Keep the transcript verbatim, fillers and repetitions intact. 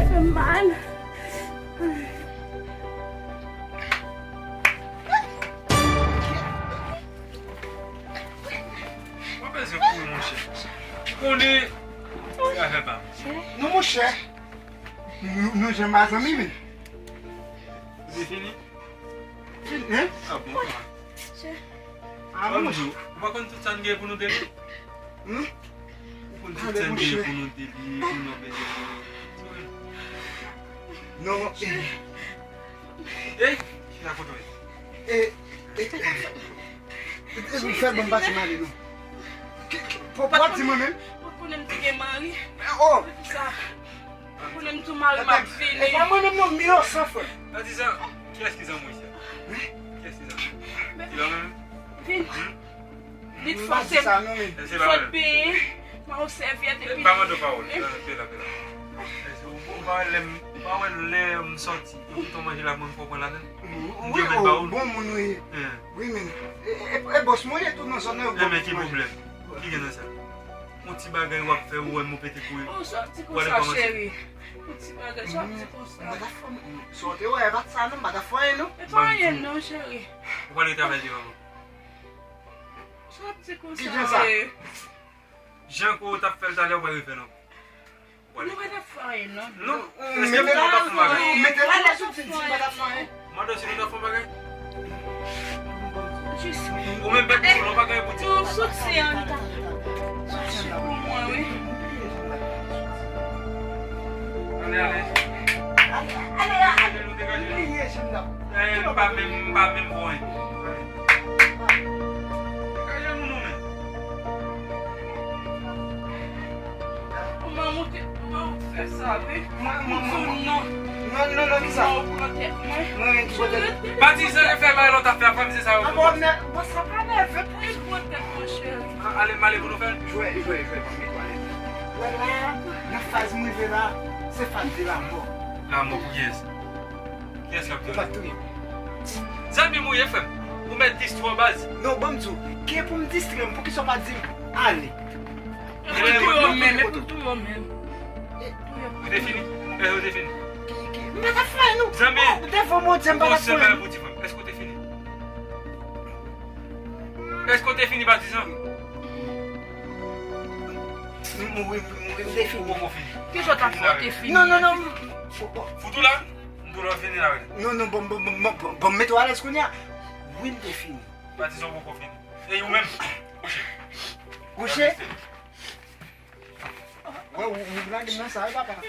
Fè mal. Mwen bezwen kouri, monchè. Ou konnen, se afè pa m. Non, monchè. Nou, nou janm pa zanmi, men. Ou te fini? Fini, hein? Ah, bon, ah. Ah, bon, monchè. Ou pa konn tout sa n gen pou nou te li? Hmm? Ou konn tout sa n gen pou nou te li, pou nou bezwen. Non, eh. Ey, chita kote w ye. Eh, eh, eh, eh, fè ban m pase m ale, non. Ki, ki, pou, pou ap di mwen menm? Ou konnen m te gen mari. Oh! Pou konnen m tou mari m ap vini. E pa mwen menm non, m inosan, frè. Patizan, kiyès ki zanmi w isi a? Kiyès ki zanmi w? Ki la menm? Vin. Li t fòse m. Li t fòse peye. M a yon sèvyèt epi. Pa mande pawòl. Pela, pela. Ou pa wè lè m, ou pa wè lè m sòti. Epi ton manje la, mwen m pran ladann. Wi, oh, bon moun ou ye. Wi, men. E, e, e bòs mwen ye tou nan zòn nan yo. Enben, ki pwoblèm? Ki gen nan sa? Yon ti bagay w ap fè, ou wè m ou pete kouri. Ou sòti konsa, cheri. Yon ti bagay, sòti konsa. M pa ta fè, sa w te wè, e pa t sa non, m pa ta fè anyen non. E pa anyen non, cheri. Ou pral retravay devan mwen. Sòti konsa. Ki jan sa? Jan ke w t ap fè l talè, ou pral refè l ankò. Nou pa t ap fè anyen non. Non, èske nou t ap fè yon bagay? Mete la, lè sou ti, ti pa t ap fè anyen. Mande si nou t ap fè yon bagay. Jis. Ou menm pèp ou, ou pa gen pou di. Sou ti an, li ta. Sou ti pou mwen, wi. Ale, ale. Ale, ale, ale. Nou degaje nou. Eh, m pa menm, m pa menm bon. Degaje nou, nou menm. Ou pa monte, ou pa fè sa, wi. Mwen, mwen, mwen, mwen. Non, non, non, ki sa? Ou pran tèt mwen. Mwen menm ki pran tèt. Patizan, fè bagay lòt afè, frè m, se sa yo. Ah, bon, men, bon, sa pa nève. Ou pran tèt mwen, cheri. Ah, ale, m ale pou nou fè l. Jwe, jwe, jwe, pa m met w alèz. Wè la, nan faz m rive la, se faz de lanmò. Lanmò pou kiyès? Kiyès k ap touye? Ou pa t touye m. Zanmi m ou ye, frè m. Ou mèt distrè w, baz. Non, ban m di w, gen pou m distrè m, poukisa w pa di m ale? Epi touye w menm, epi touye w menm. Ou te fini? Èske ou te fini? Ki, ki, m pa t ap fè anyen non. Zanmi, oh, devan Bondye, m pa t ap fè anyen. Yon sèl bagay pou di, frè m. Èske ou te fini? Èske ou te fini, patizan? M, m, wi, m, wi, m te fini. Ou poko fini. Ki jan w t ap fè w te fini? Non, non, non. Fout ou la? M tou lè w fini la, wi. Non, non, bon, bon, bon, bon, bon, bon, mete w alèz kounye a. Wi, m te fini. Patizan poko fini. E ou menm? Kouche. Kouche? Wè, ou, ou lage m nan sa, wi, papa.